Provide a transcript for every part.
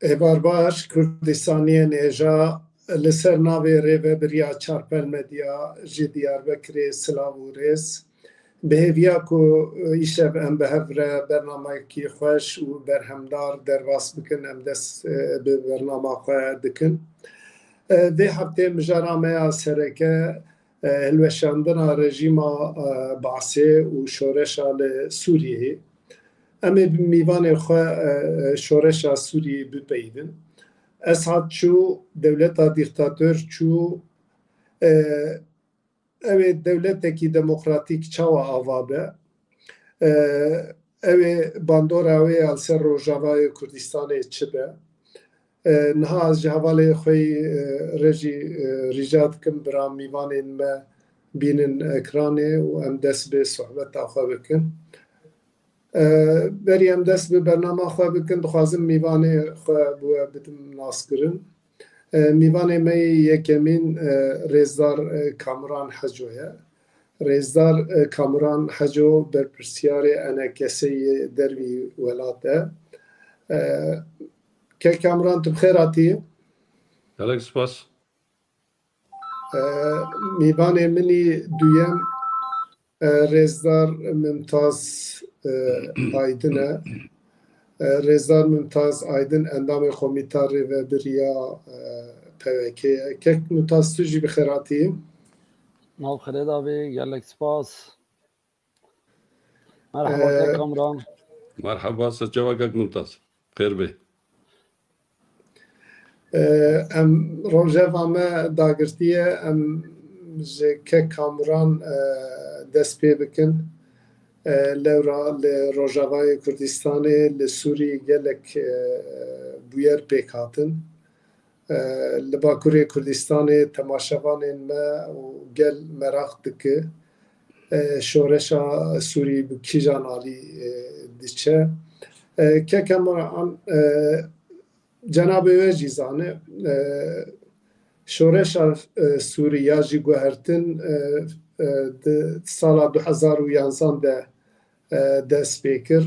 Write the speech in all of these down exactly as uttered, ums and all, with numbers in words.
Êvar baş, Kurdistaniyên hêja li ser navê Rêvebiriya Çarpel Medya ji Diyarbekirê silav û rêz. Bi hêviya ku îşev em bi hev re bernameyekî xweş û berhemdar derbas bikin, em dest, e, bi bernama xwe dikin. E, vê heftê mijara me ya sereke, e, hilweşandina rejîma, e, Baasê û şoreşa li Sûriyeyê. Em ê bi mîvanê xwe, e, e, şoreşa Sûriyeyê bipeyivin. Esad çû, dewleta dîktator çû, e, ew ê dewletekî demokratîk çawa ava be? E, ew ê bandora wê ya li ser Rojavayê Kurdistanê çi be? E, niha ez ji hevalê xwe yî, e, re jî, e, rica dikim, bira mîvanên me bînin ekranê û em dest bi sohbeta xwe bikin. E, berî em dest bi bernama xwe bikin, dixwazim mîvanê xwe bi we bidim naskirin. E, mîvanê me yê yekemîn, e, Rêzdar, e, Kamuran Heco ye. Rêzdar, e, Kamuran Heco berpirsiyarê E N K S'ê yê dervî welat e. E, Kek Kamuran, tu bi xêr hatî. Gelek spas. E, mîvanê min î duyem, e, Rêzdar Mimtaz, e, Aydin e. E, Rêzdar Mimtaz Aydin endamê Komîta Rêvebiriya, e, P Y K ye. Kek Mimtaz, tu jî bi xêr hatî. Nav xêrê da bî, gelek spas. Merhaba, e, Kek Kamran. Merhaba, ser çava Kek Mimtaz. Xêr bê. E, em rojeva me dagirtiye, em ji Kek Kamuran, e, dest pê bikin. E, lewra li Rojavayê Kurdistanê, li Sûrî gelek, e, bûyer pêk hatin. E, li Bakurê Kurdistanê temaşevanên me û gel meraq dike, e, şoreşa Sûrî bi kîjan alî, e, diçe. E, Kek Kamuran, e, cenabê we jî zane, e, şoreşa, e, Sûrî ya jî guhertin, e, e, di sala du hezar û yanzan de, e, dest pê kir.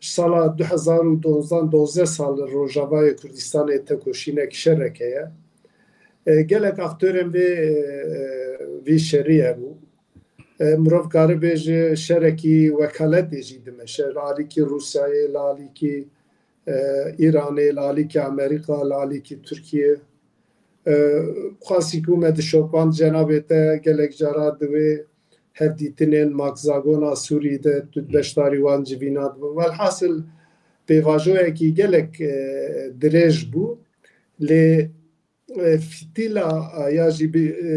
Ji sala du hezar û donzdan, dozdeh sal li Rojavayê Kurdistanê tekoşînek, şereke ye. E, gelek aktorên vê, e, vî şerî hebû. E, mirov kare bêje şerekî wekaletê jî dimeşe. Li alîkî Rûsyayê, li alîkî, e, Îranê, li alîkî Amerîka, li alîkî Tirkiyê. E, xwesî ku me dişopand, cenabê te gelek cara di wê hevdîtinên Max Zagona Sûrî de tu beşdarî wan civîna dibin. Welhasil pêvajoyekî gelek, e, dirêj bû. Lê, e, fitîla, e, ya jî bi, e,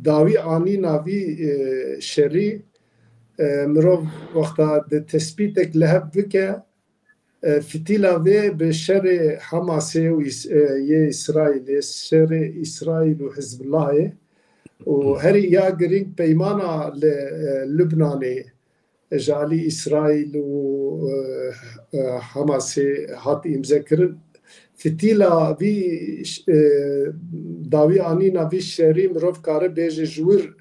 dawî anîna vî, e, şerî, e, mirov wexta di tespîtek li hev bike, e, fitîla vê bi şerê Hamasê û Îs-, e, yê Îsraîlê, şerê Îsraîl û Hizbullahê û herî ya girîng peymana li, e, Lubnanê ji alî Îsraîl û, e, e, Hamasê hat îmzekirin. Fitîla vî, e, dawî anîna vî şerî mirov kare bêje ji wir,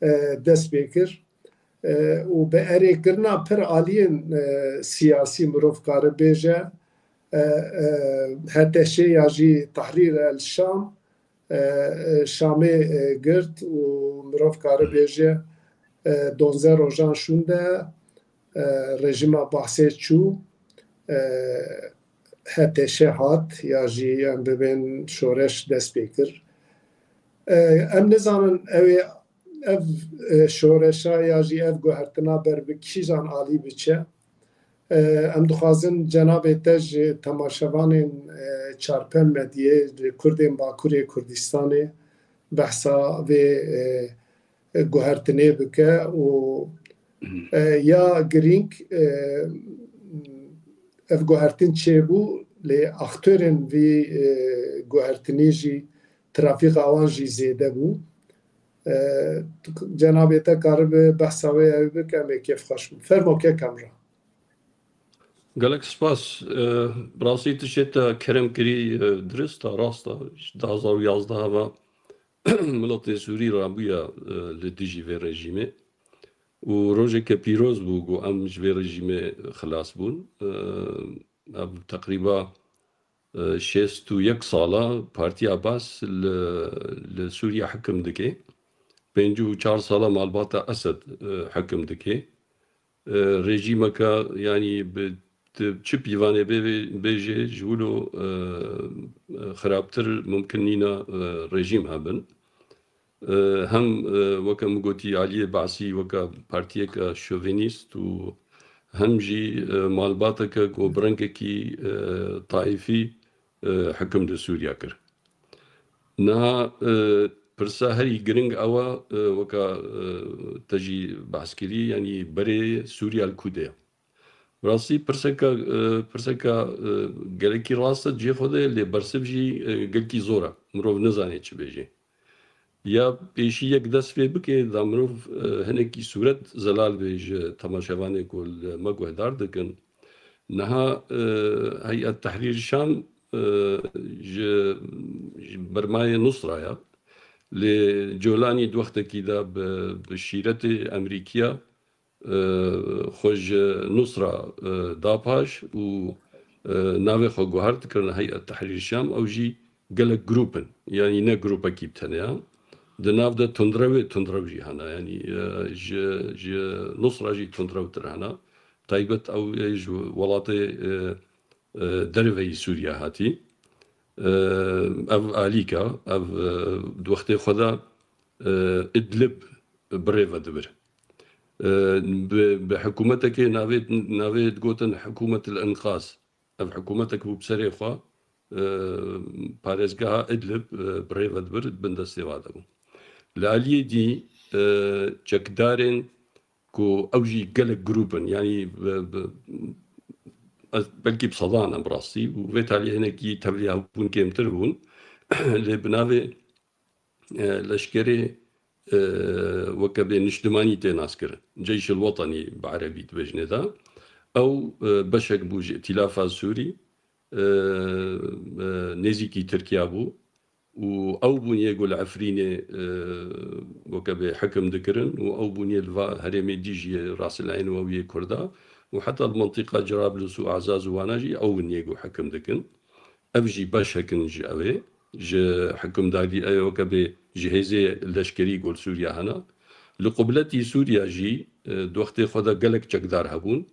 e, dest pê kir. E, û bi erêkirina pir aliyên, e, siyasî mirov kare bêje, e, e, H T Ş ya jî Tahrir el Şam, e, e, Şamê, e, girt û mirov kare bêje, e, donzdeh rojan şûnde, e, rejîma Baasê çû, e, H T Ş hat ya jî em bibên şoreş dest pê kir. E, em nizanin ew ê, ev, e, şoreşa ya jî ev guhertina ber bi kîjan alî biçe. E, em dixwazin cenabê te ji temaşevanên, e, Çarpel Medyê, ji Kurdên Bakurê Kurdistanê behsa vê, e, e, guhertinê bike û, e, ya girîng, e, ev guhertin çêbû, lê aktorên vî, e, guhertinî jî, trafîka wan jî zêde bû. E, cenabê te karibe behsa wê ew bike, em ê kêfxweş bin. Fermo, Kek Kamran. Gelek spas. E, bi rastî tiştê te kerem kirî, e, dirist e, rast e. Ji du hezar û yazdeh ve miletê Sûrî rabûye, e, li dijî vê rejîmê. Û rojeke pîroz bû ku em ji vê rejîmê xilas bûn. E, ev teqrîba e, şêst û yek sala Partiya Baas li, li Sûriye hikim dike. Pêncî û çar sala malbata Esed, e, hikim dike. E, rejîmeke, yanî bi ti çi pîvanê bê-, bêjê, ji wilo, e, e, xirabtir mumkin nîna, e, rejîm hebin. E, hem, e, weke min gotî, aliyê Baasî weke partiyeke şovenîst û hem jî, e, malbateke ku bi rengekî, e, taîfî, e, hikim li Sûriya kir. Niha, e, pirsa herî giring ew e, e, weka, e, te jî behs kirî, yanî berê Sûriya li ku de ye. Rastî pirseka, e, pirseka, e, gelekî rast e, cihê xwe de, lê bersiv jî, e, gelkî zor e. Mirov nizane çi bêje. Ya pêşî yek dest pê bike, da mirov, e, hinekî sûret zelal bê ji temaşevanê ku li me guhdar dikin. Niha, e, Heyet Tehrîr Şam, e, ji, ji bermayê Nusra ya. Lê Colanî di wextekî de bi, bi şîretê Emerîkiya, e, xwe ji Nusra, e, da paş û, e, navê xwe guhert kirin Heyet Tehrîr Şam, ew jî gelek grûp in. Yanî ne grûpekî bi tenê ya. Di nav de tundrewê tundrew jî hene. Yanî, e, ji, ji Nusra jî tundrewtir hene. Taybet ew ê ji welatê, e, e, derveyî Sûriye hatî. E, ev alîka, ev, e, di wextê xwe de, e, Idlib bi rê ve dibir. E, bi, bi hikûmetekê navê, navê digotin Hikûmet el Enqaz. Ev hikûmetek bû bi serê xwe, e, parêzgeha Idlib, e, bi rê ve dibir, bin destê wa de bû. Li aliyê dî, e, çekdarên ku ew jî gelek grûp in, yanî bi, bi, ez belkî bi sedan em rastî û vê taliyê hinekî tevlî hebûn kêmtir bûn. Lê bi navê, e, leşkerê, e, weke bê niştimanî tê naskirin. Ceyşil Wetenî bi erebî dibêjinê de. Ew, e, beşek bû ji Îtîlafa Sûrî, e, e, nêzîkî Tirkiya bû û ew bûn yê ku li Efrînê, e, weke bê hekim dikirin û ew bûn yê li va herêmê dî jî yê Rasil Eyn û ew yê Kurda û heta li mentiqa Cirablus û Azaz û wana jî ew bûn yê ku hekim dikin. Ev jî beşek in ji ew ê, ji hikimdarî, ew weke bê ji hêzê leşkerî ku li Sûriya hene. Li qubletî Sûriya jî, e, di wextê xwe de gelek çekdar hebûn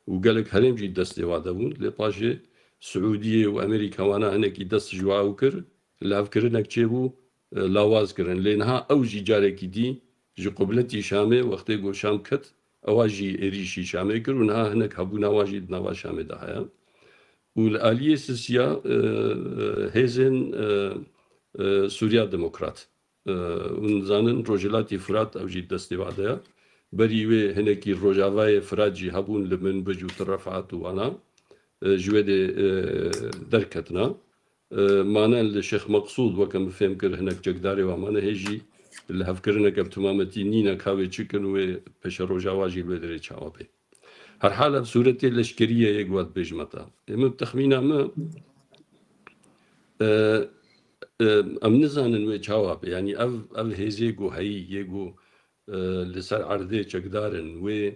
û gelek herêm jî destê wa de bûn. Lê paşê Siûdiyê û Amerîka wana hinekî dest ji wa ew kir, lihevkirinek çêbû, e, lawaz kirin. Lê niha ew jî carekî dî ji qubletî Şamê, wextê ku Şam ket, ewa jî êrîşî Şamê kir û niha hinek hebûna wa jî di nava Şamê de heye. Û li aliyê sisiya, e, e, hêzên, e, e, Sûriya Demokrat. E, hûn zanin Rojhilatî Firat ew jî destê wa de ye. Berî wê hinekî Rojavayê Firat jî hebûn li Minbij û Tirefat û wana, e, ji wê dê, e, derketina. E, mane li Şêx Meqsûd, weke min fêm kir, hinek çekdarê wa mane, hê jî lihevkirineke bi timametî nîne ka wê çi kin, wê pêşeroja wa jî li wê derê çawa bê. Herhal ev sûretê leşkerî ye yê ku ez dibêjime te. Ê min bi texmîna min, e, e, em nizanin wê çawa be. Yanî ev, ev hêzê ku heyî, yê ku, e, li ser erdê çekdar in, wê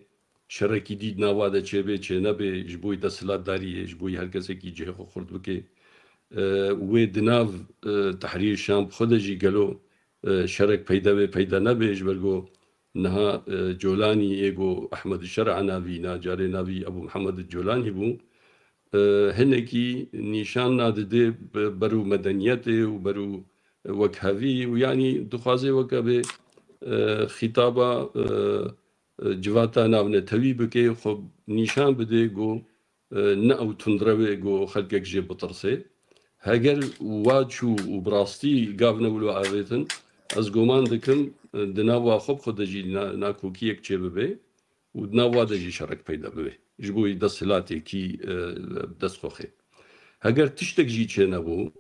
şerekî dî di nava de çêbê, çênebê, ji bo yî desthilatdariyê, ji bo yî her kesekî cihê xwe xurt bike. E, wê di nav, e, Tehrîr Şam xwe de jî gelo, e, şerek peyde bê, peyde nebe, ji ber ku niha, e, Colanî yê ku Ehmed Şer'a navî, na carê navî Ebû Mihemed Colanî bû, e, hinekî nîşan nadide be-, berû medeniyetê û berû wekhevî û yanî dixwaze weke bê, e, xîtaba, e, e, civata navnetewî bike, xwe nîşan bide ku, e, ne ew tundrew e ku xelkek jê bitirse. Heger wa çû û bi rastî gav ne wilo avêtin, ez goman dikim, e, di nava xwe bi xwe de jî na-, nakokiyek çêbibe û di nava de jî şerek peyda bibe. Ji bo yî desthilatêkî, e, dest xwe xê. Heger tiştek jî çênebû,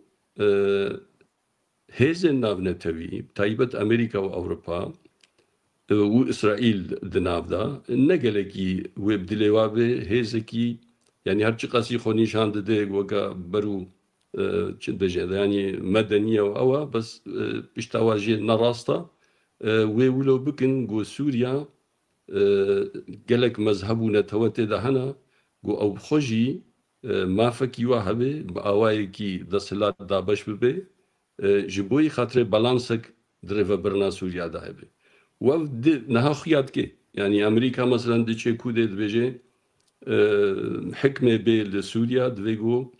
e, hêzên navnetewî, taybet Amerîka û Ewropa, e, û Îsraîl di nav de, ne gelekî wê bi dilê wa bê, hêzekî, yanî her çiqasî xwe nîşan dide weke berû, e, çi dibêje, yanî medenî ye û ew e, bes, e, pişta wa jê ne rast e. E, wê wilo bikin ku Sûriya, e, gelek mezheb û netewe tê de hene, ku ew bi xwe jî e, mafekî wa hebe, bi awayekî desthilat dabeş bibe, e, ji bo yî xatirê balansek di rêvebirina Sûriya de hebe. Û ev di, niha xuya dike. Yanî Amerîka, meselen, diçe ku dê dibêje, e, hikmê bê li Sûriya, divê ku,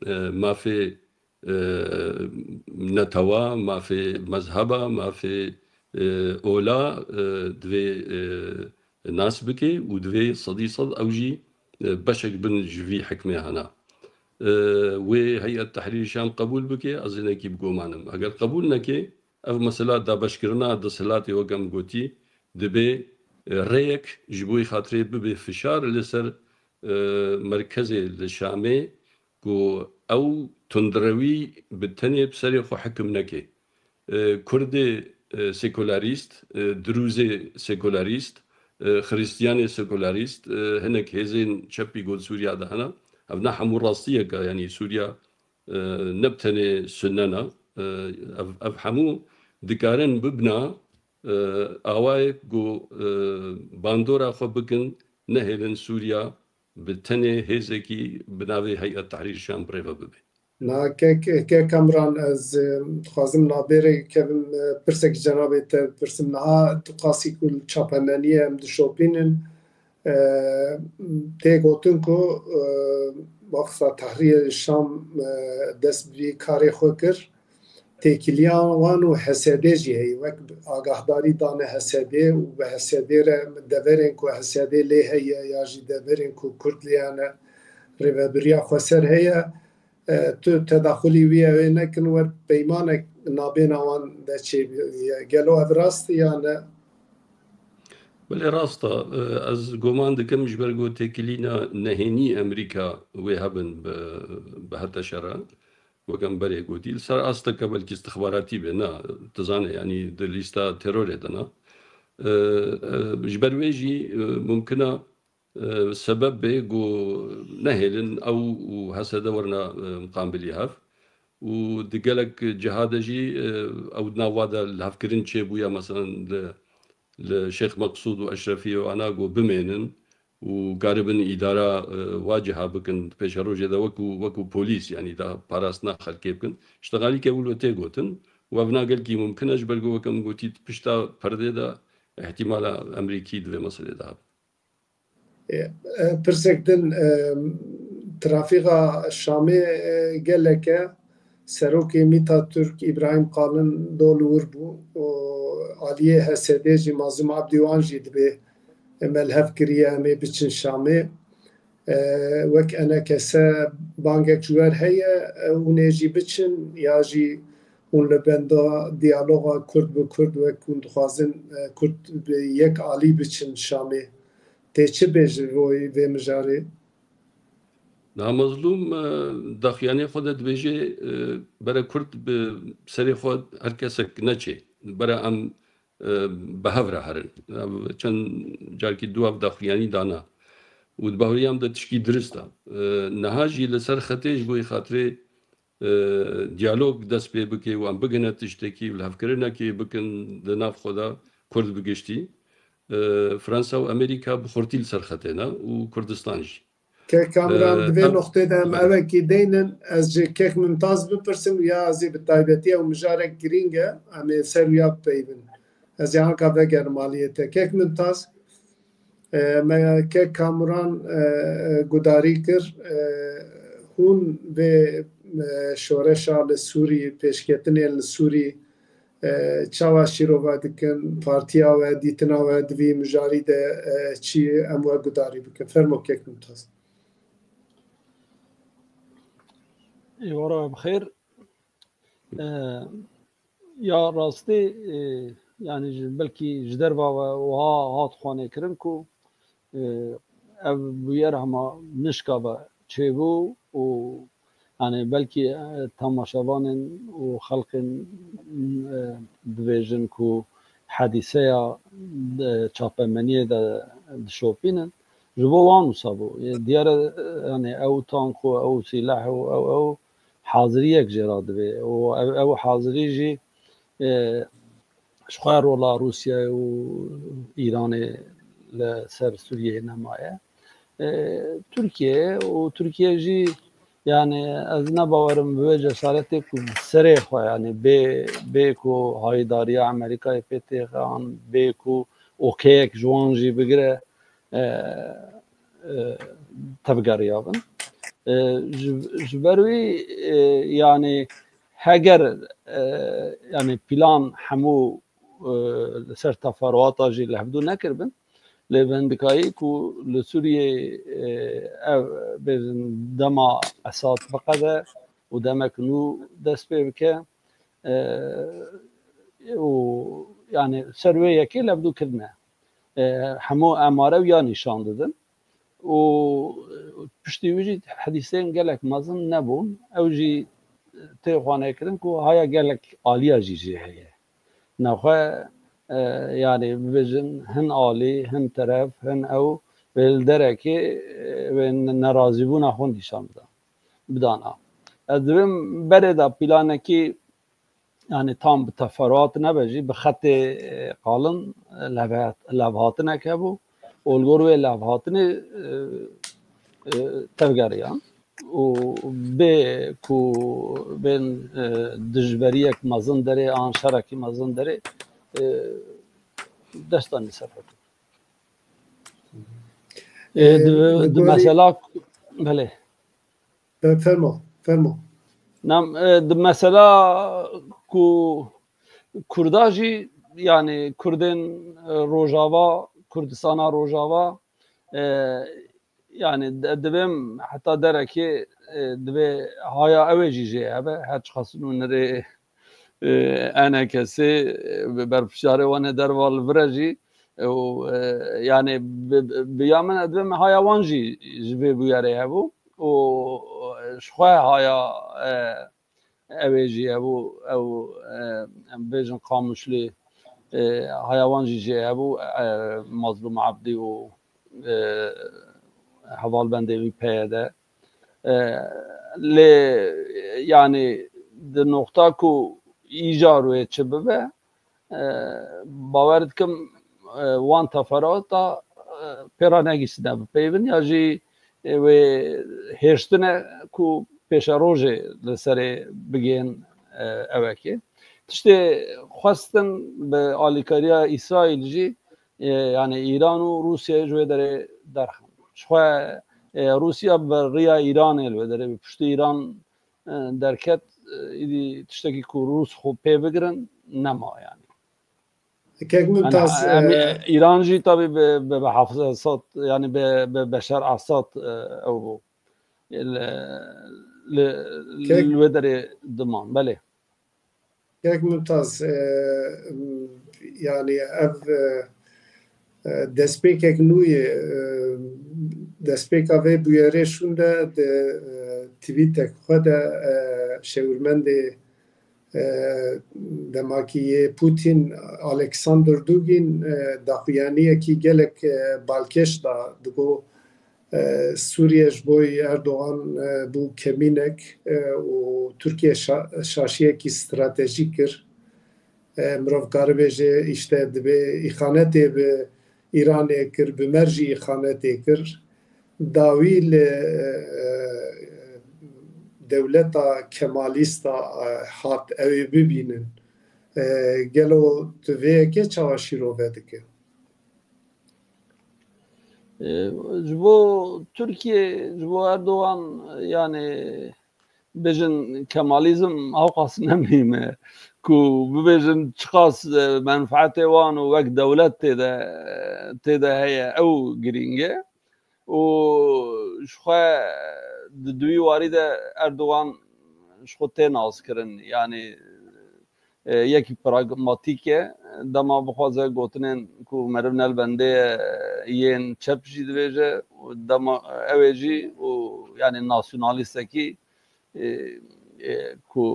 e, mafê, e, netewa, mafê mezheba, mafê, e, ola, e, divê, e, nas bike û divê sedî sed ew jî, e, beşek bin ji vî hikmê hene. E, wê Heyet Tehrîr Şam qebûl bike, ez hinekî bi goman im. Eger qebûl neke, ev mesela dabeşkirina desthilatê, wek em gotî, dibe, e, rêyek ji bo xatirê bibe fişar li ser, e, merkezê li Şamê, ku ew tundrewî bi tenê bi serê xwe hikim neke. E, Kurdê, e, sekularîst, e, Dirûzê sekularîst, e, Xiristiyanê sekularîst, e, hinek hêzên çepî ku li Sûriya de hene. Ev ne hemû rastiyek e, yanî Sûriya, e, ne bi tenê Sunne ne. E, ev, ev hemû dikarin bibna, e, awayek ku, e, bandora xwe bikin, nehêlin Sûriya bi tenê hêzekî bi navê Heyet Tehrîr Şam bi rê ve bibe. Na kek, kek Kamran, ez, e, dixwazim nabêrê kevim, e, pirsek ji cenabê te bipirsim. Niha tu qasî ku li çapemeniyê em dişopînin, e, tê gotin ku, e, wexta Tehrîr Şam, e, dest bi vî karê xwe kir, têkiliya wan û H S D jî heye. Wek agahdarî dane H S D û bi H S D re deverên ku H S D lê heye ya jî deverên ku Kurd lê hene rêvebiriya xweser heye. E, tu tedaxulî wî ew ê nekin, wer peymanek nabêna wan de çêbî. Gelo ev rast e ya ne? Belê rast e. E, ez goman dikim ji ber ku têkilîna nehênî Amerîka wê hebin bi, bi hete şer e. Wek em berê gotî, li ser asteke belkî istixbaratî be, na, tu zane, yanî di lîsta terorê de ne. E, e, ji ber wê jî, e, mumkin e, e, sebeb be ku nehêlin ew û H S D werna, e, miqabilî hev. Û di gelek ciha de jî, e, ew di nav wa de lihevkirin çêbûye, meselen li, li Şêx Meqsûd û Eşrefiyê û ana ku bimênin û karibin îdara, e, wa ciha bikin, di pêşerojê de wekû, wekû polîs, yanî da parastina xelkê bikin. Îşte xalîke wilo tê gotin û ev na gelkî mumkin e, ji ber ku wek em gotî di pişta perdê de îhtîmala Amerîkî di vê meselê de hebe. E, e, pirsek din, e, trafîka Şamê, e, gelek e. Serokê Mîta Türk Îbrahîm Qalin dol wir bû. Û aliyê H S D jî Mazlûm Abdî wan jî dibê, e, me li hev kiriye, em ê biçin Şamê. E, wek enekese bangek ji wer heye, e, hûn ê jî biçin ya jî hûn li benda diyaloga Kurd bi Kurd wek hûn dixwazin, e, Kurd bi yek alî biçin Şamê. Tê çi bê ji bo vê mijarê? Namezlûm, e, daxuyaniyê xwe de dibêje, e, bere Kurd bi serê xwe her kesek neçê. Bere em, e, bi hev re herin. Ev çend carkî dû ev daxuyanî dana. Û di bahuriyê em de tişkî dirist e. E, niha jî li ser xetê ji bo xatirê, e, diyalog dest pê bike û em bigihine tiştekî û lihevkirinekê bikin di nav xwe de Kurd bi giştî. E, Fransa û Amerîka bi xurtî li ser xetê ne û Kurdistan jî. Kek Kamran, e, di vê ev noqtê de em evekî deynin, ez ji Kek Mimtaz bipirsim ya ez ê bi taybetî ew mijarek girîng e, em ê ser wî ya bipeyivin. Ez ê anka vegerim aliyê te. Kek Mimtaz, e, me Kek Kamran, e, e, gudarî kir. E, hûn vê, e, şoreşa li Sûrî, pêşketinên li Sûrî, e, çawa şîrove dikin, partiya we, dîtina we di vî mijarî de, e, çi ye, em we gudarî bikin. Fermo Kek Mimtaz. Êwara we bi xêr. E, ya rastî, e, yanî ji, belkî ji derva we wiha hat xwanêkirin ku, e, ev bûyer hema nişkabe çêbû û, yanî, belkî, e, temaşevanên û xelkên, e, dibêjin ku hedîseya, e, çapemeniyê de dişopînin, ji bo wan wisa bû. E, diyar e, yanî, ew tank û ew sîleh û ew, ew haziriyek jê re divê û ew, ew hazirî jî, e, ji xwe rola Rûsyayê û Îranê li ser Sûriyeyê nemaye. e, Tirkiye û Tirkiye jî, yani, ez ne bawerim bi wê cesaretê ku serê xwe, yani, bê, bê ku hayîdariya Amerîkayê pê têxe an bê ku okeyek ji wan jî bigire, e, e, tevgeriyabin. E, ji, ji ber wî, e, yani, heger, e, yani, plan hemû, e, li ser teferuata jî li hevdû nekiribin, lê bi hindikayî ku li Sûriyeyê, e, ev, bêjin, dema Esad biqede û demek nû dest pê bike, e, û, yani, ser wê yekê li hevdû kirine. E, hemû emare wiya nîşan didin. Û piştî wî jî hedîseyên gelek mezin nebûn. Ew jî tê xwaneykirin ku haya gelek aliya jî jê heye. Nexwe, e, yani, bibêjin, hin alî, hin teref, hin ew, wê li derekê, e, wê ne-, nerazîbûna xwe nîşan bida, bidana. Ez dibêm berê de planekî, yani, tam bi teferuat nebe jî, bi xetê, e, qalin, e, levhat-, levhatinek hebû û li gor wê levhatinê, e, e, tevgeriyan û bê ku bên, e, dijberiyek mezin derê an şerekî mezin derê, e, dest danî ser xwe. E, E, di, di di gorî mesela, belê. E, fermo, fermo. Nam, e, di mesela ku Kurda jî, yani, Kurdên, e, Rojava, Kurdistana Rojava, e, yani, de-, divêm heta derekê, e, divê haya ew ê jî jê hebe, her çiqas nûnerê, e, enekesê, e, bi berpiçarê wan ê derva li vir e jî, e, û, e, yani, bi, bi, bi ya min, divêm haya wan jî ji vê bûyerê hebû û, e, ji xwe haya, e, ew ê jî hebû, ew, e, em bêjin Qamişlî, e, haya wan jî jê hebû, e, Mazlûm Ebdî û, e, hevalbendê wî P Y D. E, lê, yani, di noqta ku îcar wê çi bibe, e, bawer dikim, e, wan teferuata, e, pê re negihîştine bipeyvin ya jî, e, wê hêştine ku pêşerojê li serê bigihên, e, ewekê. Tiştê xwestin bi alîkariya Îsraîl jî, e, yani Îran û Rûsyayê ji wê derê derxin. Ji xwe, e, Rûsya bi riya Îranê li wê derê, bi piştî Îran, e, derket, e, îdî tiştekî ku Rûs xwe pê bigirin nema yani. Kek Mumtaz, yani, em, e, Îran jî tabî bi, bi, bi Hafez Esad, yani bi, bi Beşar Esad, e, ew bû. Li, li, kek li wê derê diman, belê. Kek Mumtaz, e, yani ev, e, e, destpêkek nû ye, e, destpêka vê bûyerê şûnde di, e, tweetek xwe de, e, şêwirmendê, e, demakî yê Putin, Alexander Dugin, e, daxuyaniyekî gelek, e, balkêş da, digo, e, Sûriye ji bo Erdogan, e, bû kemînek, e, û Tirkiye şa-, şaşiyekî stratejîk kir. E, mirov karibêje, îşte, dibê îxanetê bi Îranê kir, bi mer jî îxanetê kir. Dawî li, e, dewleta Kemalîsta, e, hat, ew ê bibînin. E, gelo tu vê yekê çawa şîrove dike? E, ji bo Tirkiye, ji bo Erdogan, yani, bêjin Kemalîzm hewqas ne muhîm e. Ku bibêjin çiqas, e, menfaetê wan û wek dewlet tê de, tê de heye, ew girîng e. Û ji xwe di duwî warî de Erdogan ji xwe tê naskirin. Yani, e, yekî pragmatîk e. Dema bixwaze gotinên ku meriv ne li bendê ye, yên çep jî dibêje. Û dema ew ê jî û, yani, nasyonalîstekî, e, e, ku,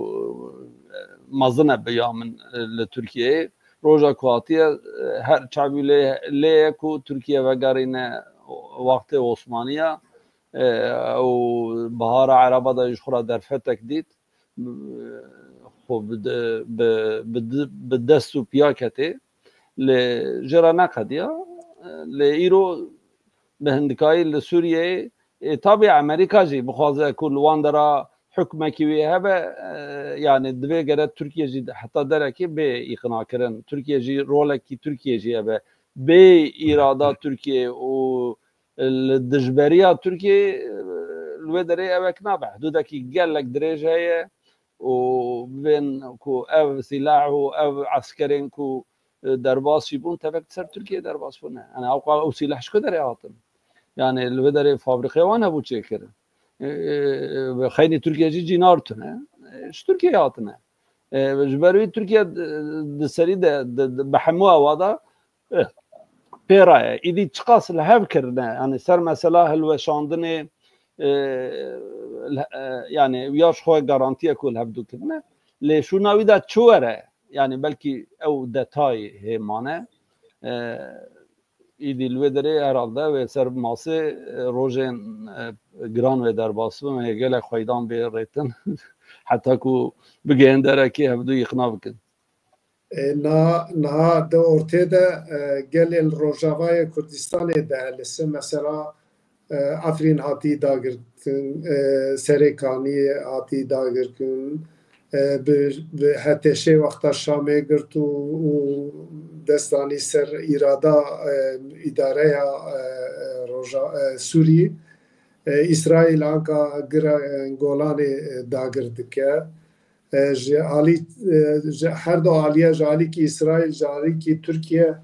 e, mezin e bi ya min, e, li Tirkiyeyê. Roja ku hatiye, e, her çavî lê, lê ye ku Tirkiye vegerîne wextê Osmaniya, e, û bihara Ereba de ji xwe re derfetek dît. Xwe bi de-, bi, bi de-, bi dest û piya ketê. Lê jê re neqediya. Lê îro bi hindikayî li Sûriyeyê, e, tabî Amerîka jî bixwaze ku li wan dera hukmekî wê hebe, e, yani divê gere Tirkiye jî heta derekê bê îqnakirin. Tirkiye jî rolekî Tirkiye jî hebe. Bê îrada Tirkiye û li dijberiya Tirkiye, e, li wê derê ewek nabe. Hidûdekî gelek dirêj heye û bên ku ev sîlah û ev eskerên ku, e, derbas jî bûn, tevek ser Tirkiye derbas bûne. Yani ewqa ew sîlah ji ku derê hatin? Yani li vê derê fabrîqê wan hebû çêkirin. E, e, e, xeynî Tirkiye jî cînar tune. E, ji Tirkiye hatine. E, ji ber wî Tirkiye di, di serî de, di, di, bi hemû ewa de, e, pê re ye. Îdî çiqas li hev kirine, yani ser mesela hilweşandinê, e, li, e, yani ya ji xwe garantiye ku li hev du kirine. Lê şûna wî de çi were? Yani belkî ew detayê hê mane. E, Îdî li wê derê herhalde wê ser masê, e, rojên, e, giran wê derbas bin, wê gelek xweydan bê rêtin. Heta ku bigihên derekê hevdu îqna bikin. E, niha, niha di ortê de, e, gelên Rojavayê Kurdistanê dihelisin. Mesela, e, Efrîn hatî dagirtin, e, Serêkaniyê hatî dagirkin, e, bi, bi H T Şê wexta Şamê girt û, û dest danî ser îrada, e, îdareya, e, e, Roja, e, Sûrî. E, Îsraîl anka gira, e, Golanê, e, dagir dike. E, ji alî, e, ji her du aliye, ji alîkî Îsraîl, ji alîkî Tirkiye,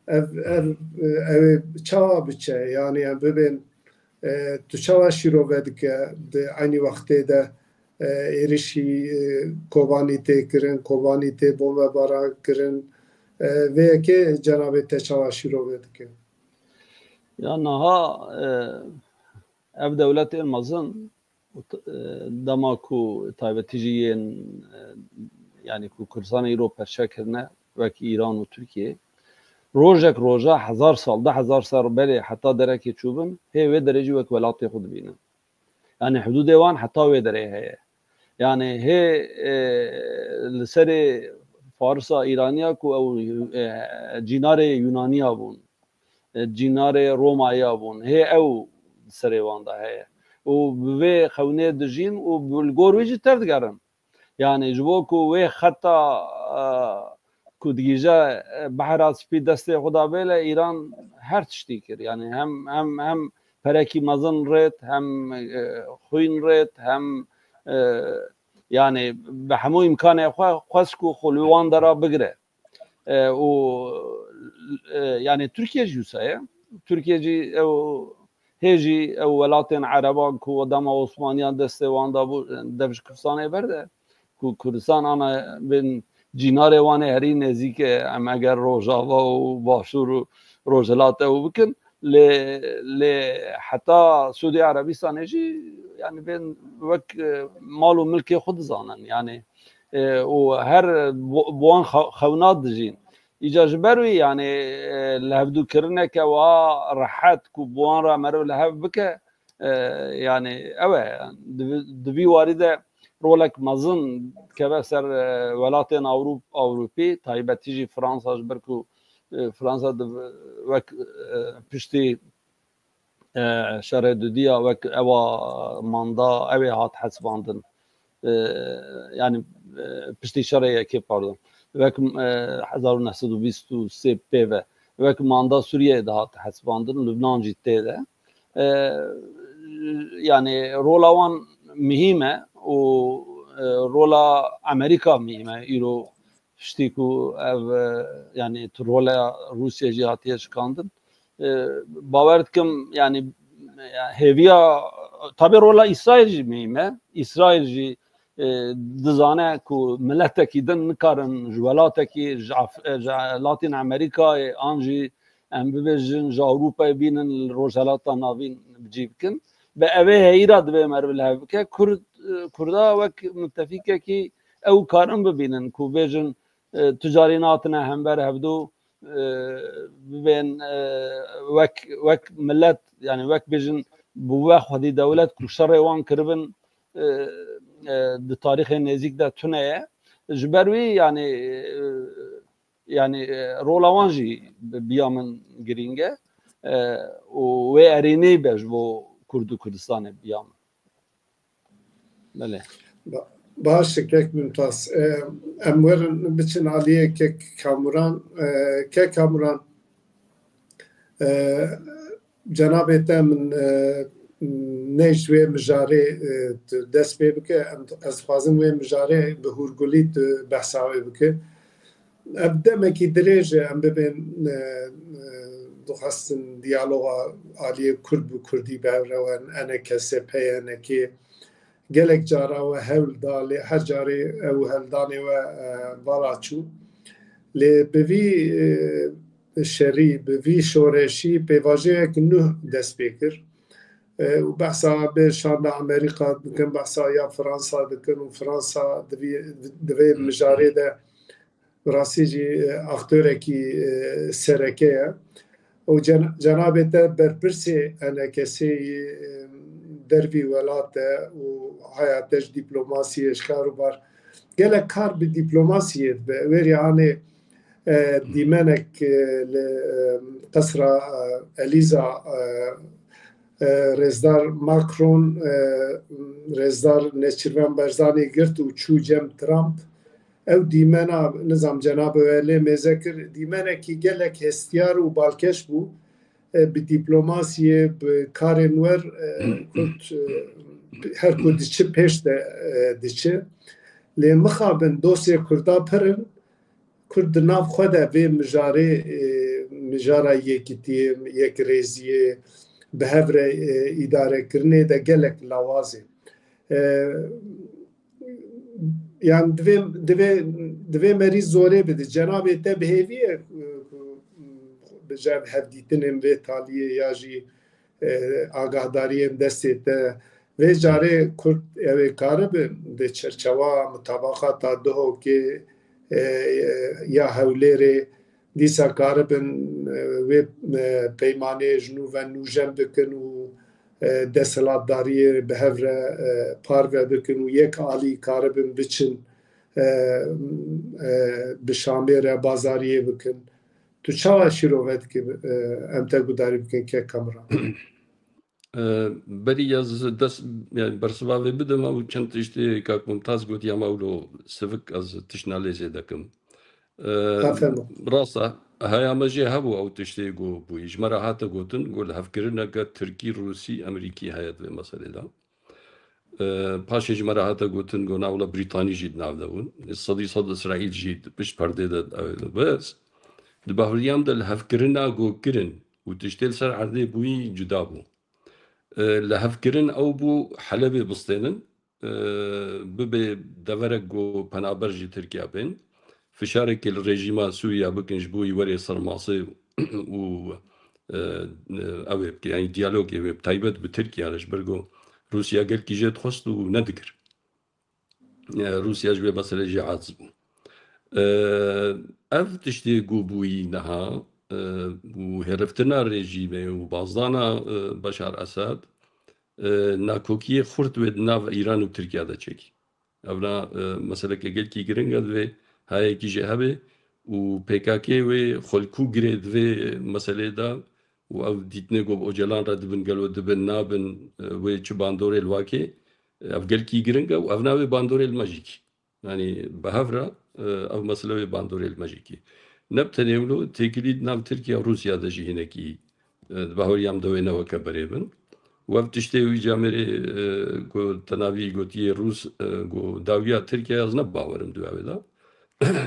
ev, ev, e, ew ê çawa biçe? Yani em bibên, e, tu çawa şîrove dike di eynî wextê de, e, êrişî, e, Kobanî tê kirin, Kobanî tê bombebaran kirin. E, vê yekê cenabê te çawa şîrove dike? Ya niha, e, ev dewletên mezin û t-, e, dema ku taybetî jî yên, e, yani ku Kurdistanê îro perçe kirine, wek Îran û Tirkiye, rojek roja hezar sal, du hezar sal berê heta derekê çûbin, hê wê derê jî wek welatê xwe dibînin. Yani hidûdê wan heta wê derê heye. Yani hê, e, li serê Farisa Îraniya ku ew, e, cînarê Yunaniya bûn, e, cînarê Romaya bûn. Hê ew serê wan de heye. Û bi vê xewnê dijîn û bi, li gor wî jî tevdigerin. Yani ji bo ku wê xeta, e, ku digihîje, e, Behra Spî destê xwe de bê, li Îran her tiştî kir. Yani hem, hem, hem perekî mezin rêt, hem, e, xwîn rêt, hem, e, yani bi hemû îmkanê xwe xwest ku xwe li wan dera bigire. E, û, e, yani Tirkiye jî wisa ye. Tirkiye jî ew, hê jî ew welatên Ereban ku dema Osmaniyan destê wan de bû, dev ji Kurdistanê berde, ku Kurdistan ana bên cînarê wan ê herî nêzîk e, em eger Rojava û Başûr û Rojhilat ew bikin, lê, lê heta Sûdî Erebistanê jî, yani bên wek, e, mal û milkê xwe dizanin. Yani, e, û her bo-, bi wan xe-, xewna dijîn. Îca ji ber wî, yani, e, li hevdûkirineke wiha rehet ku bi wan re meriv li hev bike, e, yani, ew e, di, di vî warî de rolek mezin keve ser, e, welatên Ewrop-, Ewropî, taybetî jî Fransa, ji ber ku, e, Fransa di, wek, e, piştî, e, şerê dudiya wek ewa manda, ew ê hat hesibandin. E, yani, e, piştî şerê yekê, pardon. Wek, e, hezar û neh sed û bîst û sê pê ve. Wek manda Sûriyeyê dihat hesibandin, Lubnan jî tê de. E, yani rola wan muhîm e û, e, rola Amerîka muhîm e. Îro piştî ku ev, e, yani tu rola Rûsya jî hatiye şikandin. E, bawer dikim, yani, hêviya, tabi rola Îsraîl jî muhîm e. Îsraîl jî, e, dizane ku miletekî din nikarin ji welatekî, ji Af-, e, ji Latîn Amerîkayê an jî em bibêjin ji Ewropayê bînin li Rojhelata Navîn bi cî bikin. Bi evê heyî re divê meriv li hev bike. Kurd, e, Kurda wek mitefîkekî ew karin bibînin ku bêjin, e, tu carî natine hember hevdû, e, bibên, e, wek, wek milet, yani wek bêjin bi we xwedî dewlet ku şerê wan kiribin, e, e, di tarîxê nêzîk de tune ye. Ji ber wî, yani, e, yani, e, rola wan jî bi, biya min girîng e. e, û wê erêneyê be ji bo Kurd û Kurdistanê bi ya min. Belê. Ba-, baş e, kek Mumtaz. E, em werin biçin aliyê kek Kamuran. E, kek Kamuran, e, cenabê te min, e, ne ji wê mijarê, e, tu dest pê bike. Em, ez dixwazim wê mijarê bi hûrgulî tu behsa wê bike. Ev demekî dirêj e, em bibên, e, e, dixwestin diyaloga aliyê Kurd bi Kurdî bi hev re wen, ENKS, PYNK. Gelek cara we hewl da, lê her carê ew heldanê we, e, vala çû. Lê bi vî, e, şerî, bi vî şoreşî pêvajoyek nû dest pê kir. E, û behsa bê şanda Amerîka dikin, behsa ya Fransa dikin û Fransa divê, divê mijarê de bi rastî jî, e, aktorekî, e, sereke ye. Û cen-, cenabê te berpirsê ENKSê yê, e, dervî welat e û haya te ji dîplomasiyê ji kar û bar. Gelek kar bi dîplomasiyê dibe. Wêrî anê, e, dîmenek, e, li, e, qesra, e, Elîza, e, e, rêzdar Macron, e, rêzdar Nêçîrvan Barzanî girt û çû cem Trump. Ew dîmena, nizam, cenabê we lê mêze kir, dîmenekî gelek hestiyar û balkêş bû, e, bi dîplomasiyê, bi karên wer, e, Kurd, e, her ku diçi pêş de, e, diçi. Lê mixabin dosyê Kurda pir in, Kurd di nav xwe de vê mijarê, e, mijara yekitiyê, yekrêziyê, bi hev re, e, îdarekirinê de gelek lawaz e. E, Yan divê, divê, divê merî zorê bide. Cenabê te bi hêvî ye, e, bi jev hevdîtinên vê taliyê ya jî, e, agahdariyên destê te. Vê carê Kurd ew ê karibin di çerçewa mutabaqata Duhokê, e, ya Hewlêrê dîsa karibin, e, wê, e, peymanê ji nû ve nûjen bikin û, e, desthilatdariyê bi hev re, e, parve bikin û yek alî karibin biçin, e, e, bi Şamê re bazariyê bikin. Tu çawa şîrove dikî, e, em te gudarî bikin kek Kamran? E, berî ez dest, yani bersiva vê bidim, ew çend tiştê kak Mumtaz gotiye, ama wilo sivik ez tişt nalê zêde kim. E, Aferin. Rast e, heya me jê hebû ew tiştê ku bûyî. Ji me re hate gotin, ku lihevkirineke Tirkî, Rûsî, Emerîkî heye di vê meselê de. E, paşê ji me re hate gotin, ku na wila Brîtanî jî di nav de bûn. Sedî sed Îsraîl jî di pişt perdê de ew bes. Di bahuriyam de lihevkirina ku kirin û tiştê li ser erdê bûyî cuda bû. E, lihevkirin ew bû Helebê bistênin, e, bibê deverek ku penaber ji Tirkiye bên. Fişarekê li rejîma Sûriya bikin ji bo wî werê ser masê û, e, e, ew ê bike, yanî diyalogê wê bi taybet bi Tirkiye re, ji ber ku Rûsya gelkî jê dixwest û nedigir. E, Rûsya ji vê meselê jî aciz bû. E, ev tiştê ku bûyî niha, e, û hêriftina rejîmê û bazdana, e, Beşar Esad, e, nakokiyê xurt wê di nav Îran û Tirkiye de çêkî. Evna, e, meseleke gelkî giring e, divê hayekî jê hebe û P K K wê xwelkû girê di vê meselê de û ev dîtinê ku bi Ocalan re dibin, gelo dibin, nabin, e, wê çi bandorê li wakê, e, ev gelkî giring e û ev navê bandorê li me jî kî. Yanî bi hev re, e, ev mesele wê bandorê li me jî kî. Ne bi tenê wilo têkilî di nav Tirkiye û Rûsya de jî hinekî, e, di bahoriyam de wê ne weke berê bin. Û ev tiştê wî camêrê, e, ku tenavî gotiye Rûs, e, ku dawiya Tirkiye, ez ne bawerim di wê de.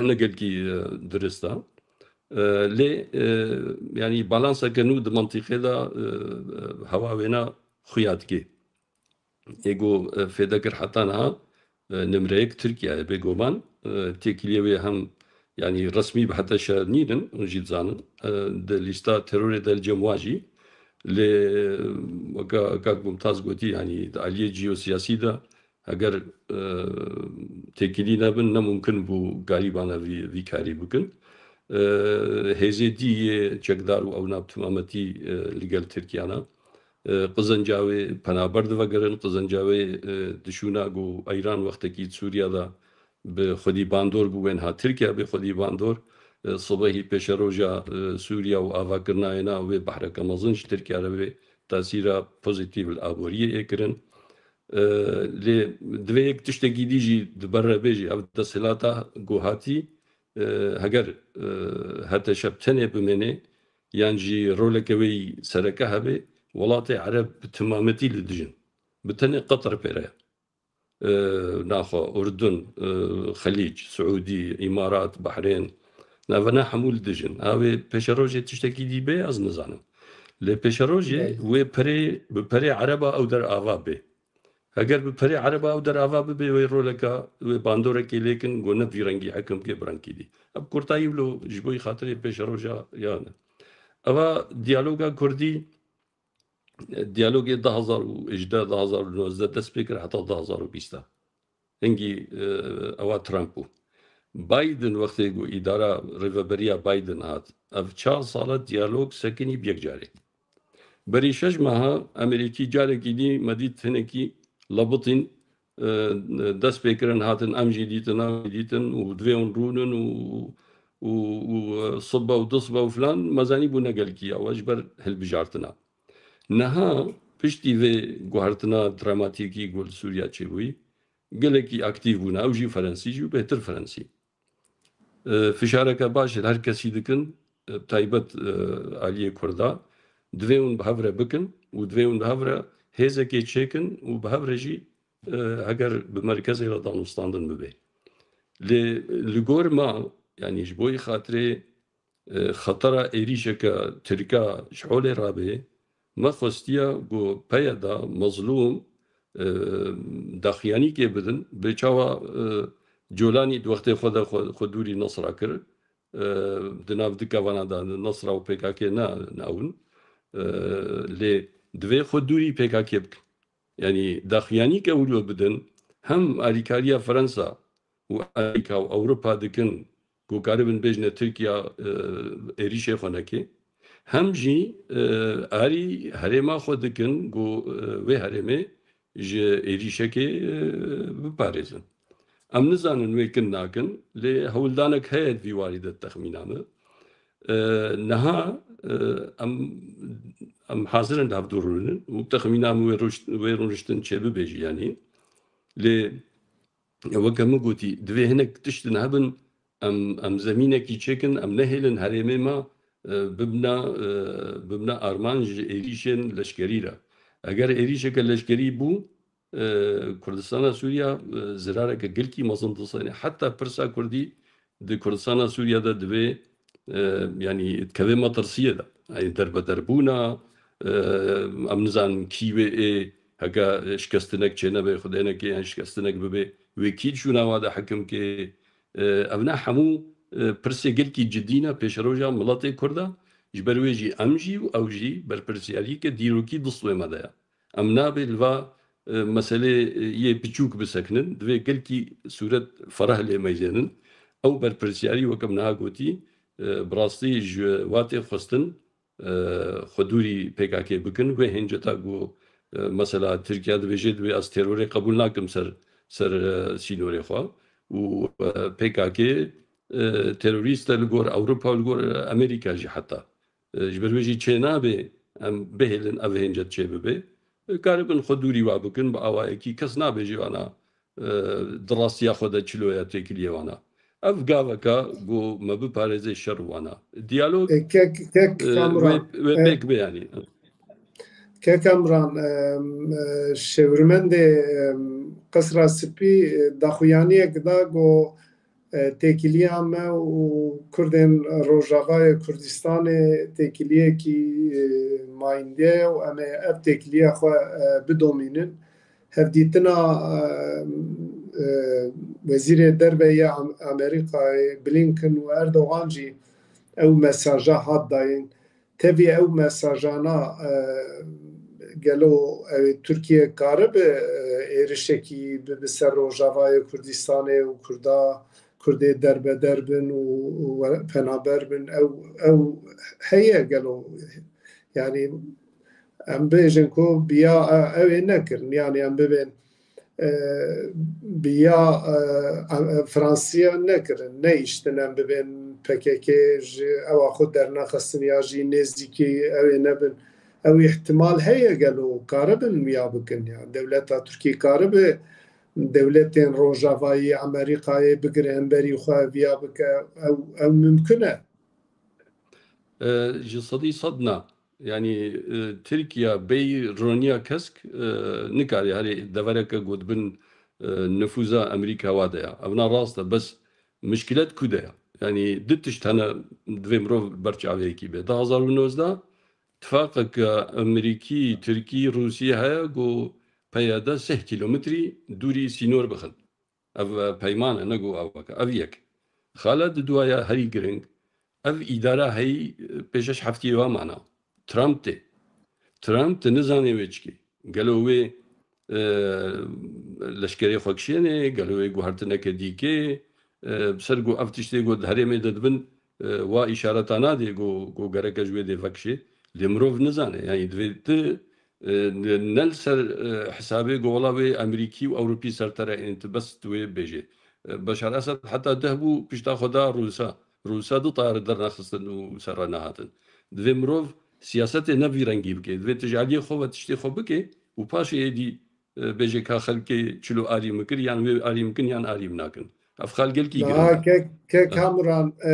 Ne gelkî, e, dirist e. E, lê, e, yanî balanseke nû di mantîqê de, e, e, hewa wêna xuya dike. Ê ku, e, fêde kir heta niha, e, nimreyek Tirkiye ye, bêguman, e, têkiliyê wê hem, yanî resmî bi heta şer nînin, hûn jî dizanin, e, di lîsta terorê de li cem wan jî. Lê, e, weka kak Mumtaz gotî, yanî di aliyê ciyosiyasî de heger, e, têkilî nebin, ne mumkin bû galîbana vî, vî karî bikin. E, hêzê dî yê çekdar û ewna bi timametî, e, li gel Tirkiye ne. E, qizenca wê penaber divegerin, qizenca wê, e, dişûna ku Îran wextekî di Sûriya de bi xwedî bandor bû, wê niha Tirkiye bê xwedî bandor. e, sibehî pêşeroja, e, Sûriya û avakirina êna wê behreke mezin ji Tirkiye re wê tesîra pozîtîf li aboriyê ê kirin. E, lê divê yek tiştekî dî jî di ber re bê jî, ev desthilata ku hatî, e, heger, e, HTŞ bi tenê bimêne, yan jî roleke wê yî sereke hebe, welatê Ereb bi timametî li dijin. Bi tenê Qeter pê re ye. E, naxwe, Urdun, e, Xelîc, Siûdî, Îmarat, Behrên, navena hemû li dijin. Avê pêşerojê tiştekî dî bê, ez nizanim. Lê pêşerojê Belê. wê perê, bi perê Ereba ew der ava bê. Heger bi perê Ereba ew der ava bibe, wê roleka, wê bandorekê lêkin, ku ne vî rengî hekim ke bi rengkî dî. Ev kurtayî wilo ji bo xatirê pêşeroja yan e. Eva diyaloga Kurdî, diyalogê du hazar û hejdeh, du hazar û nozdeh dest pê kir heta du hazar û bîst. Hingî, e, ewa Trump bû. Biden wextê ku îdara rêveberiya Biden hat, ev çar sala diyalog sekinî bi yek carê. Berî şeş meha Amerîkî carekî dî me dît hinekî lebitîn, e, dest pê kirin hatin, em jî dîtin, em jî dîtin û divê hûn rûnin û, û, û, e, sibe û du sibe û filan, me zanî bû ne gelkî ya we ji ber hilbijartina. Niha piştî vê guhertina dramatîkî ku li Sûriya çêbûyî, gelekî aktîf bûne, ew jî Ferensî jî û bêhtir Ferensî. E, fişareke baş li her kesî dikin, e, taybet, e, aliyê Kurda. Divê hûn bi hev re bikin û divê hûn bi hev re hêzekê çêkin û bi hev re jî, e, heger bi merkezê re danûstandin bibe. Lê li gor me, yanî ji bo xatirê, e, xetera êrîşeke Tirka ji holê rabe, me xwestiya ku P Y D, Mezlûm, e, daxuyanîkê bidin, bi çawa, e, Colanî di wextê xwe de xwe, xwe dûrî Nesra kir, e, di nav du kevana de Nesra û P K K ne, ne ew in. E, lê divê xwe dûrî P K K bikin. Yanî daxuyanîke wilo bidin, hem alîkariya Fransa û Amerîka û Ewropa dikin ku karibin bêjine Tirkiya, e, êrîşê xwe neke, hem jî, e, arî herêma xwe dikin ku, e, wê herêmê ji êrîşekê, e, biparêzin. Em nizanin wê kin nakin, lê hewldanek heye di vî warî de texmîna min. E, niha, e, em, em hazir in li hev du rûnin û texmîna min wê rûşt-, wê rûniştin çêbibe jî yanî. Lê weke min gotî, divê hinek tiştin hebin, em, em zemînekî çêkin, em nehêlin herêmê me, e, bibna, e, bibna armanc ji êrîşên leşkerî re. Eger êrîşeke leşkerî bû, e, Kurdistana Sûriya, e, zirareke gelkî mezin distêne. Heta pirsa Kurdî di Kurdistana Sûriya de divê, e, yanî dikeve metirsiyê de. Yanî derbederbûna, e, em nizanin kî wê ê, heke şikestinek çênebe, xwedê neke yan şikestinek bibe, wê kî di şûna wa de hekim ke, e, evna hemû, e, pirsê gelkî cidî ne pêşeroja miletê Kurda, ji ber wê jî em jî û ew jî berpirsiyariyeke dîrokî distê me de ye. Em nabê li va, e, meselê, e, yê piçûk bisekinin, divê gelkî sûret fereh lê meyzênin. Ew berpirsiyarî weke min niha gotî, e, bi rastî ji watê xwestin, e, xwe dûrî P K K bikin. Wê hênceta ku, e, mesela Tirkiye dibêje, divê ez terorê qebûl nakim ser, ser, e, sînorê xwe. Û, e, P K K, e, terorîst e li gor Ewropa û li gor Amerîka jî heta. E, ji ber wê jî çênabe em bihêlin ev hêncet çêbibe. E, karibin xwe dûrî wa bikin, bi awayekî kes nabêje wana, e, di rastiya xwe de çilo ye têkiliyê wana. Ev gaveka ku me biparêze şer wana. Diyalog, E, kek, kek e, Kamran, wê, wê e, pêk be yanî. Kek Kamran, e, e, şêwirmendê, e, Qesra Spî, e, daxuyaniyek da ku, e, têkiliya me û Kurdên Rojavayê Kurdistanê têkiliyekî, e, mayîndiye ye û em ê ev têkiliya xwe, e, bidomînin. Hevdîtina, e, e, Wezîrê Derve yê Am-, Amerîkayê Blinken û Erdogan jî ew mesaja hat dayîn. Tevî ew mesajana, e, gelo ew ê Tirkiye karibe, e, êrişekî bibe ser Rojavayê Kurdistanê û Kurda, Kurdê derbeder bin û, û we-, penaber bin? Ew, ew heye gelo? Yanî em bêjin ku biya, e, ew ê nekirin. Yanî em bibên e, bi ya, e, e, Fransiya nekirin, neyiştin em bibên P K K ji ewa xwe dernexistin ya jî nêzîkî ew ê nebin. Ew îhtimal heye gelo karibin wiya bikin ya. Dewleta Tirkî karibe dewletên Rojavayî Amerîkayê bigire hemberî xwe viya bike, ew, ew mimkun e. E, ji sedî sed na. Yanî, e, Tirkiye bêyî roniya kesk, e, nikare herê devereke ku dibin, e, nifûza Amerîka wa de ya. Ev na rast e, bes mişkilet ku de ya. Yanî du tişt hene divê mirov ber çavê yekî bê. Du hazar û nozdeh tifaqeke Amerîkî, Tirkî, Rûsî heye ku P Y D seh kîlometrî dûrî sînor bixin. Ev, e, peyman e, ne ku aweke. Ev yek. Xala diduaya herî giring, ev îdara heyî, e, pêş şeş heftiyê wa mana. Trump tê. Trump tu nizanê wê çikê. Gelo wê, e, leşkerê xwe kişênê, gelo wê guhertineke dî kê, e, bi ser ku ev tiştê ku di herêmê de dibin, e, wa îşareta nadê ku, ku gereke ji wê dê vekişê. Lê mirov nizane. Yanî divê tu, e, ne, ne li ser, e, hesabê ku wela wê Amerîkî û Ewropî ser te re ên, tu bes tu wê bêjê. E, Beşar Esed heta deh bû, pişta xwe da Rûsa. Rûsa du tayare dernaxistin û ser re nehatin. Divê mirov siyasetê ne vî rengî bike. Divê tu ji aliyê xwe ve tiştê xwe bike û paşê êdî, e, bêje ka xelkê çilo arî min kir, yan wê arî min kin, yan arî min nakin. Ev xal gelkî giring e. Niha kek, kek Kamuran, e,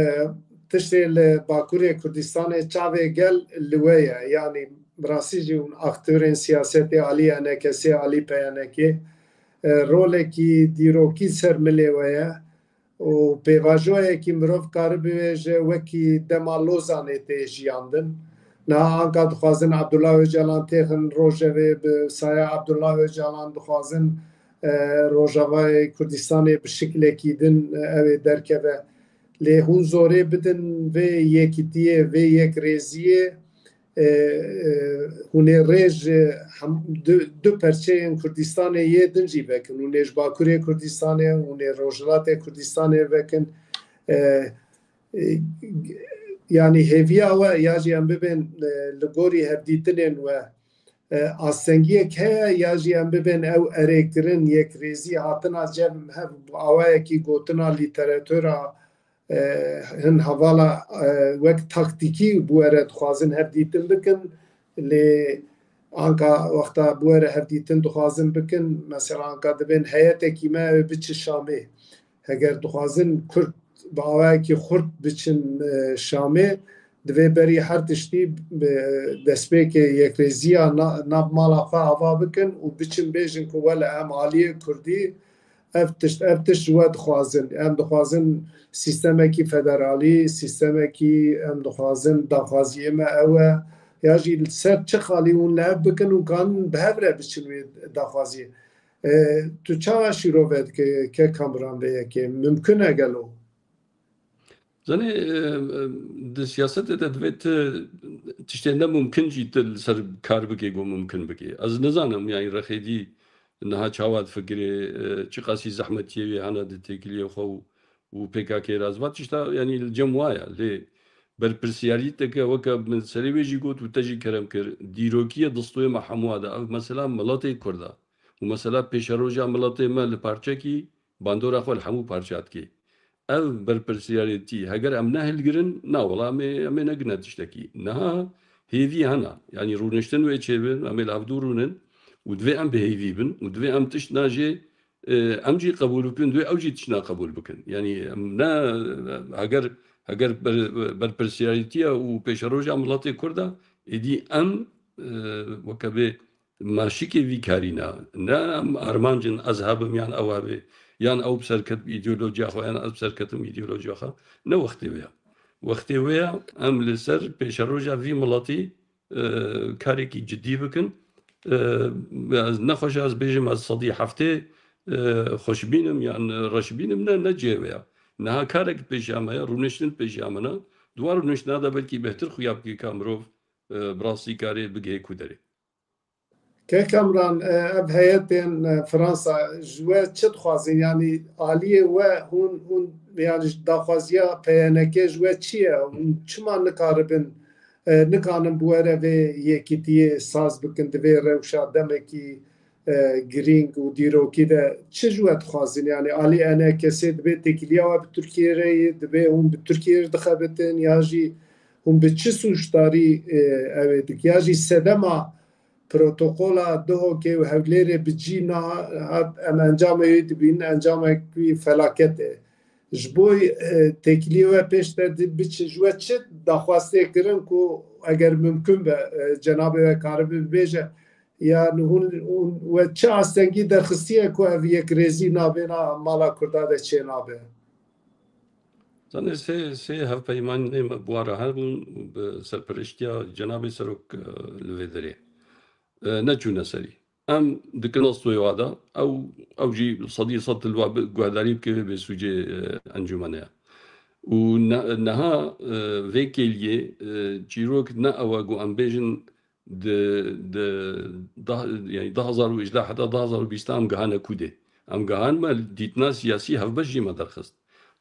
tiştê li Bakurê Kurdistanê çavê gel li we ye. Yanî bi rastî jî hûn aktorên siyasetê alî E N K S'ê, alî P Y N K'ê, e, rolekî dîrokî ser milê we ye. û pêvajoyekî mirov karibe wêje wekî dema Lozanê tê jiyandin. Niha anka dixwazin Abdullah Ocalan têxin rojevê, bi saya Abdullah Ocalan dixwazin, e, Rojavayê Kurdistanê bi şiklekî din, e, ew ê derkeve. Lê hûn zorê bidin vê yekîtiyê, vê yekrêziyê, e, e, hûn ê rê ji hem-, du, du perçeyên Kurdistanê yê din jî vekin. Hûn ê ji Bakurê Kurdistanê, hûn ê Rojhilatê Kurdistanê vekin. E, e, yanî hêviya we ya jî em bibên, e, li gorî hevdîtinên we, e, astengiyek heye ya jî em bibên ew erêkirin, yekrêzî hatina cem hev bi awayekî gotina lîteratura e, hin hevala, e, wek taktîkî bi we re dixwazin hevdîtin bikin, lê anka wexta bi we re hevdîtin dixwazin bikin, mesela anka dibên heyetekî me ew biçi Şamê. Heger dixwazin Kurd bi awayekî xurt biçin, e, Şamê, divê berî her tiştî, e, destpêkê yekrêziya na-, nav mala xwe ava bikin û biçin bêjin ku wele em aliyê Kurdî ev tişt, ev tişt ji we dixwazin. Em dixwazin sîstemekî federalî, sîstemekî, em dixwazin daxwaziyê me ew e. Ya jî li ser çi xalî hûn li hev bikin û kanin bi hev re biçin wê daxwaziyê. E, tu çawa şîrove dike, kek Kamuran, vê yekê? Mimkun e gelo? Zanî, e, e, di siyasetê de divê tu tiştên ne mumkin jî tu li ser kar bikê ku mumkin bikê. Ez nizanim, yanî rexêdî niha çawa difikirê, e, çiqasî zehmetiyê wê hene di têkiliyê xwe û, û P K K re. Ez va tişta, yanî li cem wa ye. Lê berpirsiyarîteke weke min serê wê jî got û te jî kerem kir, dîrokî ye di stûyê me hemûa de. Ev mesela miletê Kurd e. Û mesela pêşeroja miletê me li parçekî bandora xwe li hemû parça dikê. Ev berpirsiyarêtî, heger em nehilgirin, na wela em ê, em ê negine tiştekî. Niha hêvî hene. Yanî rûniştin wê çêbin, em ê li hevdû rûnin û divê em bi hêvî bin û divê em tişt najê, e, em jî qebûl bikin, divê ew jî tişt naqebûl bikin. Yanî em ne, heger, heger ber-, berpirsiyarêtiya û pêşeroja miletê Kurd e, êdî em, e, weke bê maşikê vî karî ne. Ne em armanc in ez hebim yan ew hebe, yan ew bi ser ket bi îdeolojiya xwe, yan ez bi ser ketim îdeolojiya xwe. Ne wextê wê ye. Wextê wê ye em li ser pêşeroja vî miletî, e, karekî cidî bikin. E, ez nexweşe ez bêjim ez sedî heftê, e, xweşbîn im yan reşbîn im, ne, ne cihê wê ye. Niha karek pêşiya me ye, rûniştin pêşiya me ne. Di wan rûniştina de belkî bêhtir xuya bike ka mirov, e, bi rastî karê bigihê ku derê. Kek Kamran, e, ev heyetên, e, Fransa ji we çi dixwazin? Yanî aliyê we hûn, hûn, yanî ji daxwaziya P Y N K ji we çi ye? Hûn çima nikaribin, e, nikanin bi we re vê yekîtiyê saz bikin? Di vê rewşa demekî, e, girîng û dîrokî de çi ji we dixwazin? Yani alî E N K S'ê dibê têkiliya we bi Tirkiyê re ye, dibê hûn bi Tirkiyê re dixebitin ya jî hûn bi çi sûcdarî, e, ew ê dik? Ya jî sedema protokola Duhokê û Hewlêrê bi cî nehat, em encamê wê dibînin, encamek wî felaket e. Ji bo, e, têkiliyê we pêş de di-, biçe, ji we çi daxwaz tê kirin ku eger mimkun be, e, cenabê we karibe bibêje, yani hûn, hûn we çi astengî derxistiye ku ev yekrêzî navêna mala Kurda de çênabe? Zanê sê, sê hevpeymanê me bi wa re hebûn û bi serpereştiya cenabê serok, e, li vê derê, e, neçûne serî. Em dikin astoyê wa de, ew, ew jî sedî sed li wa bi-, guhdarî bike vê bêsûcê, e, encûmenê ye. Û ne-, niha, e, vê kêliyê, e, çîrok ne ew e ku em bêjin di, di, da, yani du hazar û hejdeh heta du hazar û bîst em gihane kûdê. Em gihanime dîtina siyasî hevbeş jî me derxist.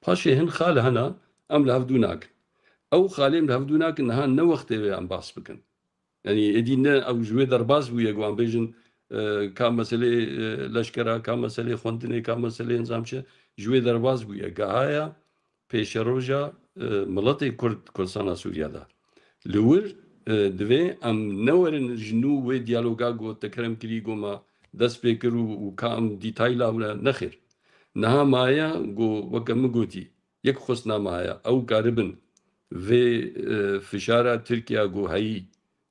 Paşê hin xal hene, em li hevdû nakin. Ew xalê em li hevdû nakin, niha ne wextê wê em behs bikin. Yani êdî ne ew ji wê derbas bûye ku em bêjin, e, ka meselê, e, leşkera, ka meselê xwendinê, ka meselê nizam çi, ji wê derbas bûye. Gehaya pêşeroja, e, miletê Kurd, Kurdistana Sûriye de. Li wir, e, divê em newerin ji nû wê diyaloga ku te kerem kirî ku me dest pê kir û, û ka em dîtayla wile nexêr. Niha maye ku weke min gotî, yek xwesna me heye. Ew karibin vê, e, fişara Tirkiye ku heyî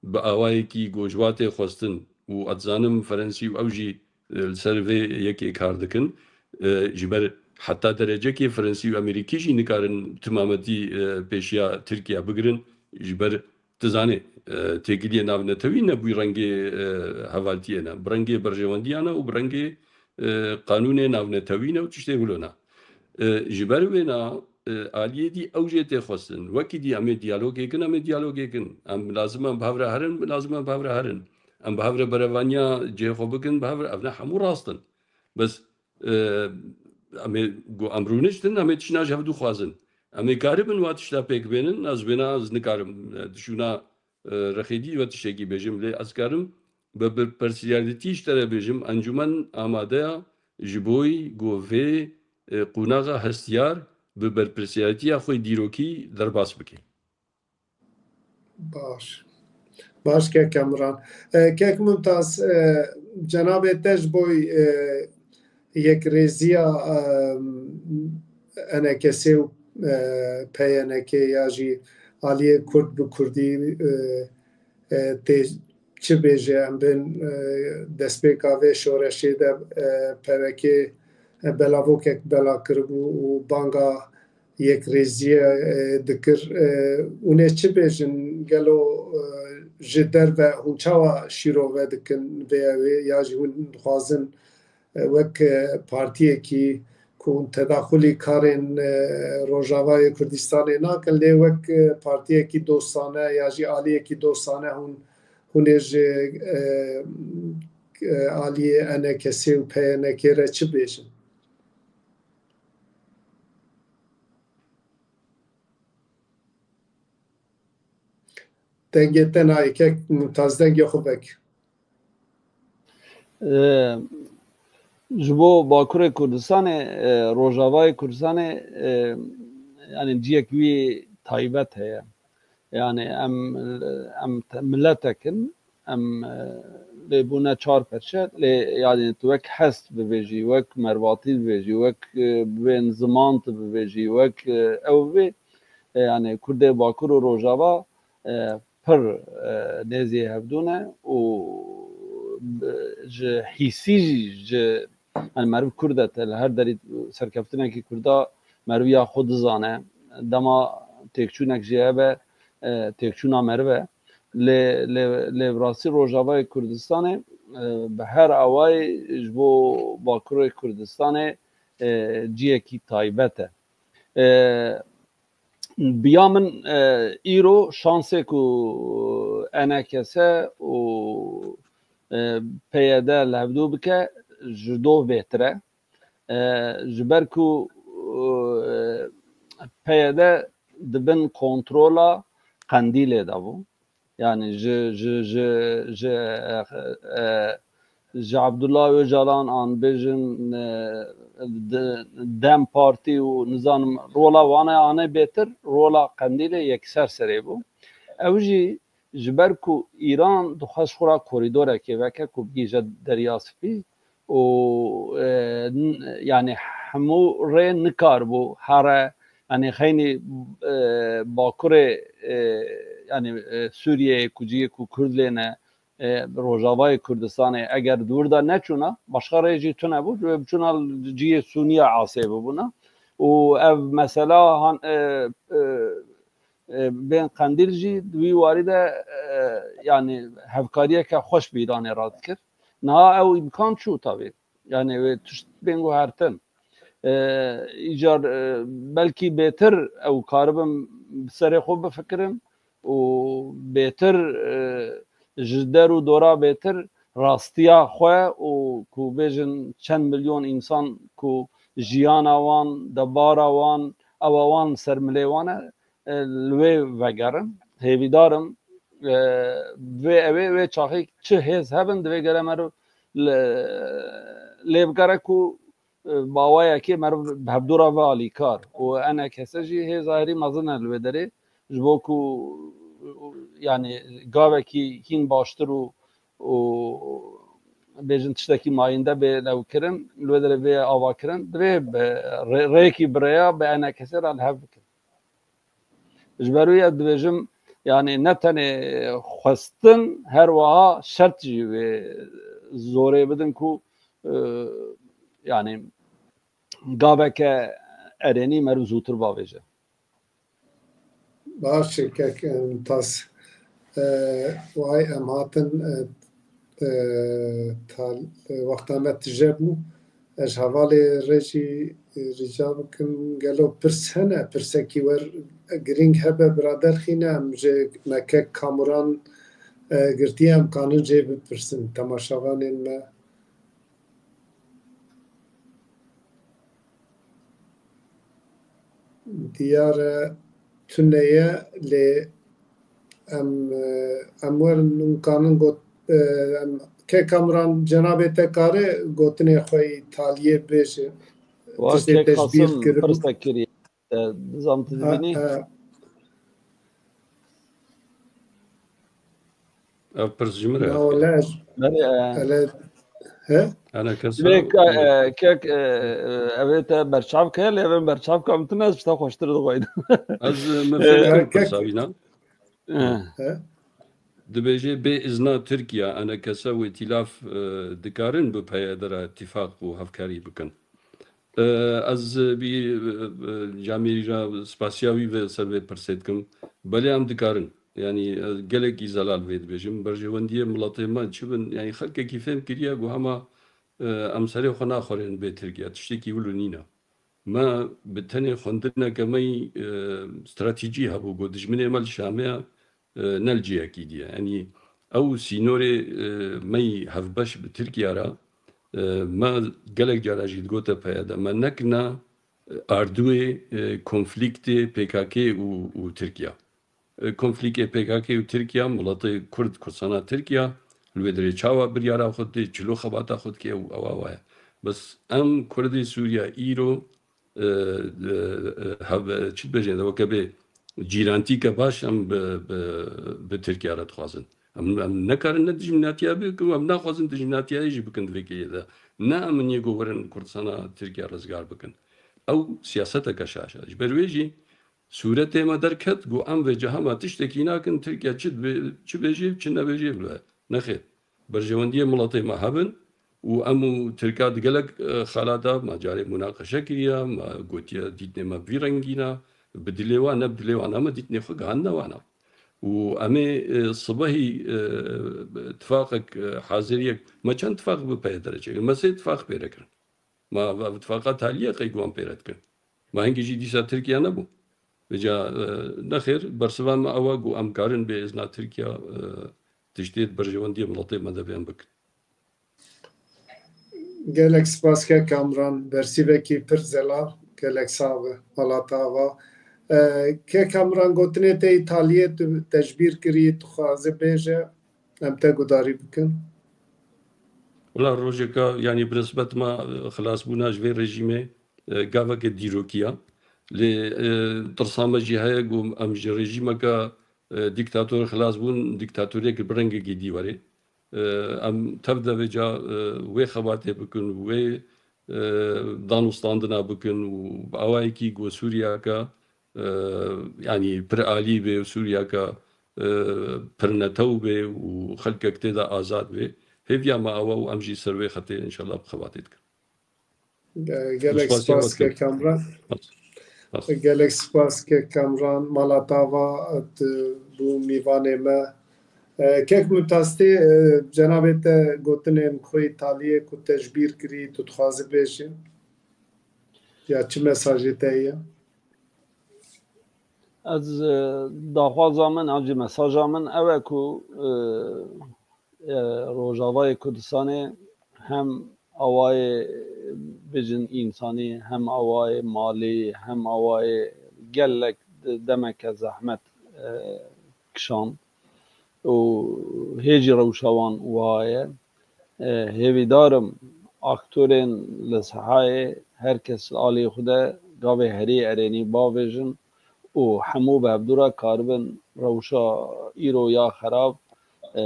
bi awayekî ku ji wa tê xwestin û ez dizanim Ferensî û ew jî, e, li ser vê yekê kar dikin. E, ji ber heta derecekê Ferensî û Amerîkî jî nikarin timametî, e, pêşiya Tirkiye bigirin. Ji ber tu zanê, e, têkiliyê navnetewî ne bi rengê, e, hevaltiyê ne, bi rengê berjewendiya ne û bi rengê, e, qanûnê navnetewî ne û tiştê wilo ne. E, ji ber wêna, e, aliyê dî ew jê tê xwestin. Wekî dî em ê diyalogê kin, em ê diyalogê kin. Em lazim e bi hev re herin, lazim e bi hev re herin. Em bi hev re berevaniya cihê xwe bikin, bi hev re, ev ne hemû rast in. Bes, e, em ê, ku em rûniştin, em ê tiştna ji hev dû xwazin. Em ê karibin wa tişta pêk bênin, ez wêna ez nikarim, e, di şûna, e, rexê dî we tiştekî bêjim, lê ez karim bi berpirsiyarîtî ji te re bêjim, encûmen amade ya ji boyî ku vê, e, qonaxa hestiyar bi berpirsiyarîtiya xwe dîrokî derbas bike. Baş. Baş kek Emran. E, kek Mumtaz, e, cenabê te ji bo, e, yekrêziya, e, E N K S û, e, P Y N K ya jî aliyê Kurd bi Kurdî, e, e, tê çi bêje, em bên, e, destpêka vê şoreşê de, e, P Y N K, e, belavokek bela kiribû û banga yekrêziyê, e, dikir. E, hûn ê çi bêjin? Gelo, e, ji derve hûn çawa şîrove dikin vê ewê? Ya jî hûn dixwazin, e, wek, e, partiyekî ku hûn tedaxulî karên, e, Rojavayê Kurdistanê nakin, lê wek, e, partiyekî dostane ya jî aliyekî dostane hûn, hûn ê ji, e, e, aliyê E N K S û P Y N K re çi bêjin? Dengê te nayê kek, Mumtaz, dengê xwe vek. E, ji bo Bakurê Kurdistanê, e, Rojavayê Kurdistanê, e, yani ciyek wî taybet heye. Yani em, em te-, miletek in, em, e, lê bûne çar perçe, lê yani tu wek hest bibêjî, wek mervatî bibêjî, wek, e, bên ziman tu bibêjî, wek, e, ew bibê, e, yani Kurdê Bakur û Rojava, e, pir, e, nêzî hevdû ne û, e, ji hîsî jî, ji, yani meriv Kurd e, te li her derî serkeftinekî Kurda meriv ya xwe dizane. Dema têkçûnek jê hebe, e, têkçûna meriv e. Lê, lê, lê bi rastî Rojavayê Kurdistanê, e, bi her awayî ji bo Bakurê Kurdistanê, e, ciyekî taybet e. E, bi ya min, e, îro şansê ku E N K S û, e, P Y D li hevdû bike, ji dov bêtir e. E, ji ber ku, e, P Y D di bin kontrola Qendîlê de bû. Yani ji, ji, ji, ji, e, e, ji Abdullah Ocalan an bêjin, e, de-, DEM Partî û nizanim rola wan e ane bêtir, rola Qendîlê yekser serê bû. Ew jî ji ber ku Îran dixwest xwe ra korîdorekê veke ku bigihîje Derya Spî û, e, n-, yanî hemû rê nikaribû here, yanî xeynî, e, bakurê, e, yanî, e, Sûriyeyê ku cihê ku Kurd lê ne, e, Rojavayê Kurdistanê eger di wir de neçûna, başqa rê jî tune bû, wê biçûna cihê Sûniya asê bibûna. Û ev mesela han, e, e, e, bên Qendîl jî di wî warî de, e, yanî hevkariyeke xweş bi Îranê re dikir. Niha ew îmkan çû tavî. Yanî wê tişt bên guhertin. E, îcar, e, belkî bêtir ew karibin bi serê xwe bifikirin û bêtir, e, ji der û dora bêtir rastiya xwe û ku bêjin çend milyon însan ku jiyana wan, debara wan, ewa wan ser milê wan e, e, li wê vegerin. Hêvîdar im, e, vê ew ê wê çaxê çi hêz hebin, divê gere meriv li, lê bigere ku, e, bi awayekê meriv bi hevdû re ve alîkar. Û enekese jî hêza herî mezin e li wê derê. Ji bo ku, yanî gavekî hîn baştir û, û bêjin tiştekî mayînde bê lewkirin, li wê derê bê avakirin, divê bi rê-, rêyekî bi rêya bi enekesê re li hev bikin. Ji ber wê ez dibêjim, yanî ne tenê xwestin, her wiha şert jî wê zorê bidin ku, e, yanî gaveke erênî meriv zûtir bavêje. Baş e, kek, e, Mumtaz. E, way em hatin, e, e, tal-, e, wexta me tije bû. Ez hevalê rê jî, e, rica bikim, gelo pirs hene, pirsekî wer girîng hebe, birader xîne, em ji me kek Kamuran, e, girtiye, em kanin jê bipirsin, temaşevanên me. Diyar e tune ye, lê em, e, em werin hûn kanin got, e, em, kek Kamuran, cenabê te kare gotinê xwe yî taliyê bêje. Wa tiştê kek tecbîr Qasim kiribû. Pirse kiriye. E, dizam tu Ha, dibînî? e, Ev pirs ji min re Na, ev wele, kiriye. ez, Belê, e, ele, he? Ene kesa Lê ka-, e, kek, e, e, ev ê te berçav ke, lê ev ê berçav ka min tune, ez ji te xweştir dixweydim. Ez, e, min E, fêm kir kek pirsa wîna. E. He? Dibêje bê izna Tirkiye, ene kesa wê tîlaf, e, dikarin bi P Y D re tîfaq û hevkarî bikin. E, ez bî, e, e, camêrî re spasiya wî ve ser vê pirsê dikim. Belê em dikarin. Yanî, e, gelekî zelal vê dibêjim. Berjewendiyê miletê me çi bin? Yanî xelkekî fêm kiriye ku hema, e, em serê xwe naxwerên bê Tirkiye. Tiştekî wilo nîne. Me bi tenê xwendineke me yî, e, stratejî hebû ku dijminê me li Şamê ye, e, ne li cihekî diye. Yanî ew sînorê, e, me yî hevbeş bi Tirkiye re, e, me gelek cara jî digote P Y D, me nekirina, e, ardûyê, e, konflîktê P K K û, û Tirkiye. E, konflîkê P K K û Tirkiye, miletê Kurd, Kurdistana Tirkiye, li wê derê çawa biryara xwe didê, çilo xebata xwe dike û ewa wa ye. Bes em Kurdê Sûriye îro, e, e, e, hev-, çi dibêjin, weke bê cîrantîke baş em bi, bi, bi Tirkiye re dixwazin. Em, em nekarin ne dijminatiya bikin, em naxwazin dijminatiyayê jî bikin di vê kêlê de. Ne em in yê ku werin Kurdistana Tirkiye rizgar bikin. Ew siyaseteke şaş e. Ji ber wê jî sûretê me derket ku em vêca hema tiştekî nakin, Tirkiye çi dibê-, çi bêjê, çi nebêjê bibe. Nexêr. Berjewendiyê miletê me hebin û em û Tirka di gelek, e, xala de me carê munaqeşe kiriye, me gotiye dîtinê me bi vî rengî ne, bi dilê wan ne, bi dilê wan ne, me dîtinê xwe gihandine wana. Û em ê, e, sibehî, e, tifaqek, e, haziriyek, me çend tifaq bi P Y D re çêkirin, me sê tifaq pê re kirin. Ma ev, ev tifaqa taliyê qey ku em pê re dikin. Ma hingî jî dîsa Tirkiye nebû. Vêca, e, nexêr, bersiva me ew e ku em karin bê izna Tirkiye, e, tiştê di berjewendiyê miletê me de bê em bikin. Gelek spas kek Kamran, bersîvekî pir zelal, gelek sax be, mala te ava. E, kek Kamran, gotinê te yî taliyê tu tecbîr kirî, tu xwazê bêje, em te gudarî bikin. Wela rojeka, yanî bi nisbet me, e, xilasbûna ji vê rejîmê, e, gaveke dîrokî ya. Lê, e, tirsa me jî heye ku em ji rejîmeke, e, dîktator xilas bûn, dîktatoriyeke bi rengekî dî were. E, em tev de vêca, e, wê xebatê bikin, wê, e, danûstandina bikin û bi awayekî ku Sûriyeke, e, yanî pir alî bê û Sûriyeke, e, pir netew bê û xelkek tê de azad bê. Hêviya me ew e û em jî ser wê xetê înşallah bi xebatê dikin. Ge-, gelek Spasiya spas we dikim. Kek Kamran. Spas. Gelek spas kek Kamran. Mala te ava, tu bû mîvanê me. E, kek Mumtaz, tê, e, cenabê te gotinên xwe yê taliyê ku te ji bîr kirî, tu dixwazî bêjî? Ya çi mesajê te heye? Ez, e, daxwaza min, an jî mesaja min ew e ku, e, e, Rojavayê Kurdistanê hem awayê, bêjin, însanî, hem awayê malî, hem awayê gelek de-, demeke zehmet, e, kişand û hê jî rewşa wan wiha ye. E, hêvîdar im aktorên li sehayê her kes li aliyê xwe de gavê herî erênî bavêjin û hemû bi hevdû re karibin rewşa îro ya xerab, e,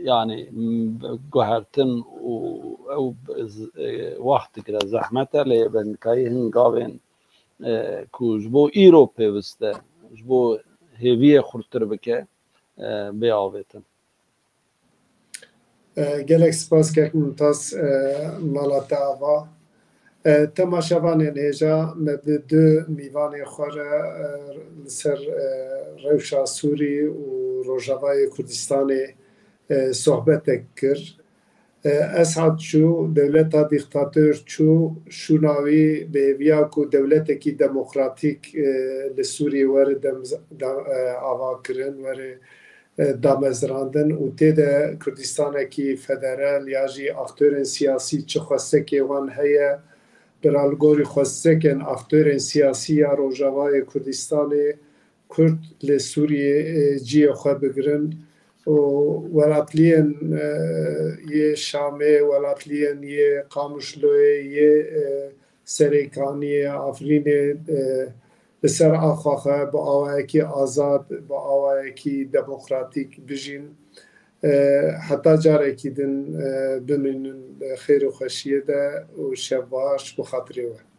yanî, m-, guhertin û ew z-, e, wext digire, zehmet e, lê bi hinkayî hin gavên, e, ku ji bo îro pêwist e, ji bo hêviyê xurtir bike, e, bê avêtin. E, gelek spas kek Mumtaz, e, mala te ava. E, temaşevanên hêja, me bi du mîvanê xwe re, e, li ser, e, rewşa Sûrî û Rojavayê Kurdistanê, e, sohbetek kir. E, Esad çû, dewleta dîktator çû, şûna wî bi hêviya ku dewletekî demokratîk, e, li Sûriyê were dem-, da-, e, ava kirin, were e, damezrandin û tê de Kurdistanekî federal ya jî aktorên siyasî çi xwestekê wan heye, bira li gorî xwestekên aktorên siyasî ya Rojavayê Kurdistanê Kurd li Sûriyê, e, cihê xwe bigirin û welatliyên, e, yê Şamê, welatliyên yê Qamişloyê, yê, e, Serêkaniyê, Afrînê, e, li ser axa xwe bi awayekî azad, bi awayekî demokratîk bijîn. E, heta carekî din, e, bimînin xêr û xweşiyê de û şev baş bi xatirê we.